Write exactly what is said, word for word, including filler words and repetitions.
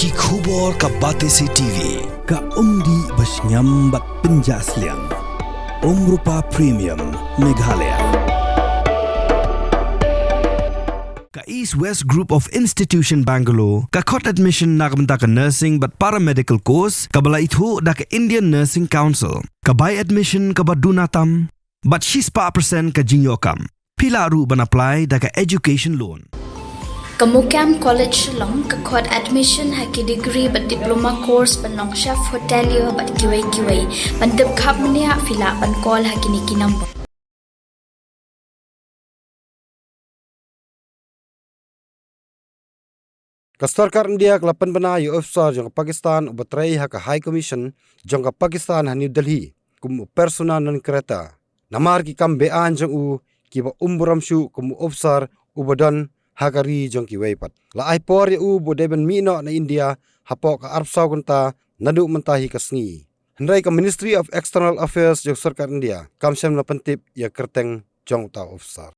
Ki khubor ka Batesi T V, ka umdih ba shngiam bad pynjah sliang. Umrupa Premium, Meghalaya. Ka East West Group of Institution Bangalore, ka khot admission na ka bynta ka nursing bad paramedical course, kaba la ithuh da ka Indian Nursing Council, ka bai admission kaba duna tam, bad shispah percent ka jingïoh kam. Phi lah ruh ban apply da ka education loan. Ka Mukam College Shillong, ka khot admission ha ki degree bad diploma course ban long chef hotelier bad kiwei kiwei. Ban tip khapmenia phi lah ban call ha kine ki number. Ka sorkar India ka la pynbna ïa u officer jong ka Pakistan uba trei ha ka High Commission jong ka Pakistan ha New Delhi kum u persona non grata namar ki kam beaiñ jong u kiba um burom shuh kum u officer uba don ha ka ri jong kiwei pat. La ai por ïa u ba u dei ban mih noh na India hapoh ka arphew saw kynta naduh mynta hi ka sngi. Hynrei ka Ministry of External Affairs jong sorkar India kam shym la pyntip ïa ka kyrteng jong uta u officer.